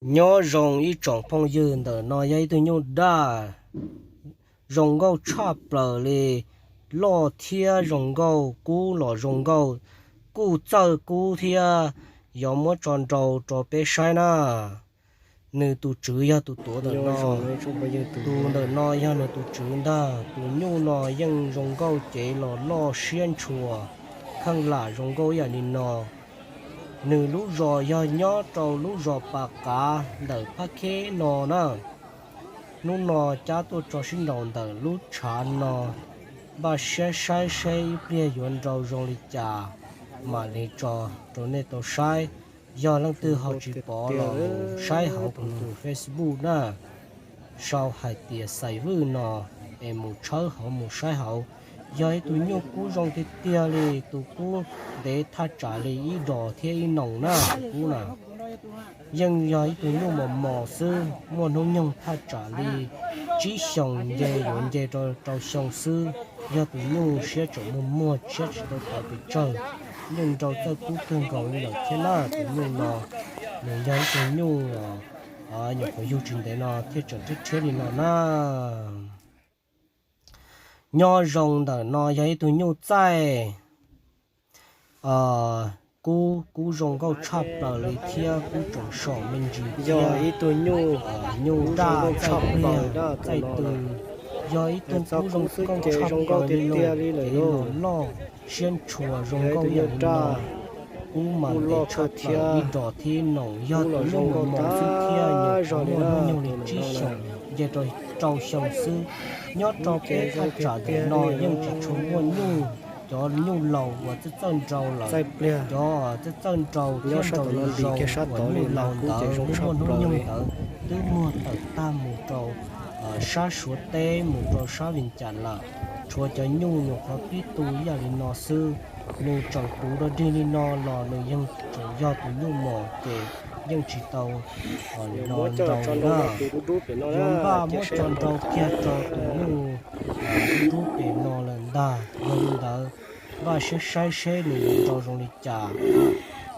Nyob zoo ib tsoom phooj ywg, ntawm no yog ib tug nyuj daj zoo nkauj tshaj plaws li, loj thiab zoo nkauj, kub los zoo nkauj, kuj txawj kub thiab. Yuav muab tso nrau rau peb saib na. Nws tus tswv yog tus tuav ntawm no, tus ntawm no yog nws tus tswv ntag. Tus nyuj no yeej zoo nkauj, cev los loj siab ntshua, kheej lam zoo nkauj ib yam li no. Nws lub zos yog nyob rau lub zos Pas Qav ntawm Phab Kheb no na. Hnub no cab tuaj tso sib nraus ntawm lub tshav no, npaj siab saib seb ib pliag yuav nrau zoo li cas mam li tso rau nej tau saib. Yog leej twg ho tsis pom los saib hauv kuv tus Facebook na, sau hais tias Xais Vwj no es mus tshawb hauv mus saib hauv. Yog ib tug nyuj kub zoo tiag tiag li, tus kub ntev thaj tsam li ib dos thiab ib noos na, tus kub na. Yeej yog ib tug nyuj mos mos xwb, muaj hnub nyoog thaj tsam li tsib xyoos nce yuav nce rau rau xyoo xwb. Yog tus nyuj siab tseem muag muag, siab tsis tau tawv pes tsawg, yeej nrau txawj kub kawg nkaus li lawm thiab na. Tus nyuj no nws yog ib tug nyuj nyuam qhuav yug tsis ntev no thiaj tseem rhiab rhiab li no na. Nyob zoo ntawm no yog ib tug nyuj txaij, kub kub zoo nkauj tshaj plaws li thiab kub tseem som me ntsis thiab. Ib tug nyuj, nyuj daj txaij pliag txaij tw, yog ib tug kub zoo nkauj tshaj plaws li no, cev los loj, siab ntshua zoo nkauj ib yam li no. Kub mas ntev tshaj plaws ib dos thiab ib noos, yog tus nyuj mos mos xwb thiab, nyuam qhuav muaj hnub nyoog li tsib xyoos nce rau rau xyoo xwb. Nyob rau peb thaj tsam ntawm no yeej tsis tshua muaj nyuj, cov nyuj laus uas txawj txawj nrau lawm, cov txawj txawj nrau thiab nrau zoo zoo uas nyuj laus ntawd muaj hnub nyoog ntawd twb muag tawm tag mus rau sab Suav teb mus rau sab Vias Cas lawm. Tshuav cov nyuj nyuam qhuav pib tu ib yam li no xwb, nws tseem puv dog dig li no los nws yeej tseem yog tus nyuj mos ces yeej tsis tau nrau li na. Yuav npaj muab tso nrau kiag rau tus nyuj dub dub pem no lawm ntag. Yog li ntawd, npaj siab saib seb nws yuav nrau zoo li cas.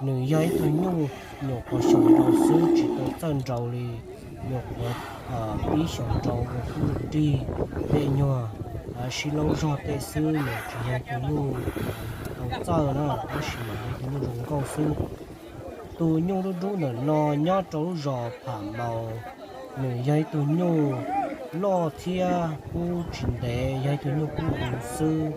Nws yog ib tug nyuj nyuam qhuav xyaum nrau xwb, tsis tau txawj nrau li. Nyuam qhuav pib xyaum nrau ua kub ua rig, tej nyuag sib laub zog tej xwb, nws tsis yog tus nyuj tau txawj na, tab sis mas yog tus nyuj zoo nkauj xwb. Tus nyuj dub dub ntawm no nyob rau lub zos Pham Maus, nws yog ib tug nyuj loj thiab kub tsis ntev, yog ib tug nyuj kub huv xwb,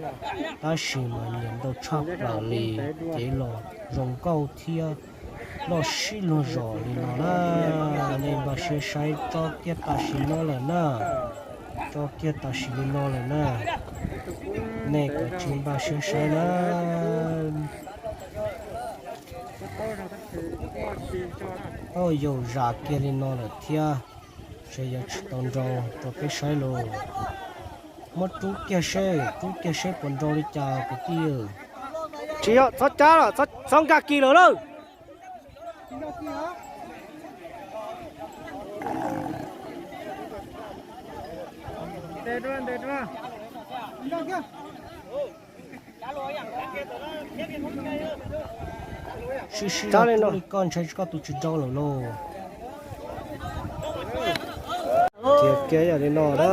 tab sis mas nyiam nrau tshaj plaws li, cev los zoo nkauj thiab loj sib luag zos li no na. Nej npaj siab saib, tso kiag tam sim no lawm na, tso kiag tam sim li no lawm na. Nej kav tsij npaj siab saib na. Au, yaum zam kiag li no lawm thiab, ntshe yuav tsis tau nrau rau peb saib lauj. Muab rub kiag seb, rub kiag seb puas nrau li cas kwv tij. Tsis yog, txhob cab lawm, txhob nkag kis lawm lauj. Sib sib rub li koj ntshe koj tus tsis nrau lawm lauj. Tiag kiag yam li no na,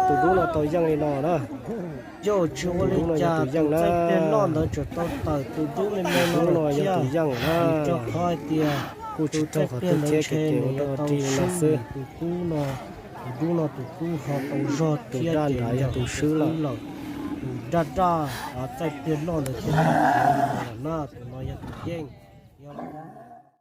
tus dub no tau yeej li no na. Yog tsis ua li cas tus txaij pliag loj ntawd tseem tau tawm tus dub me me no lawm thiab. Rau qhov hais tias tus txaij pliag ntawd ntshe nws yuav tau swb tus kub no, tus dub no tus kub ho tau zog thiab ces yog tus swb lawm. Tus daj daj txaij pliag loj ntawd thiaj li no lawm na, tus no yog tus yeej. Yog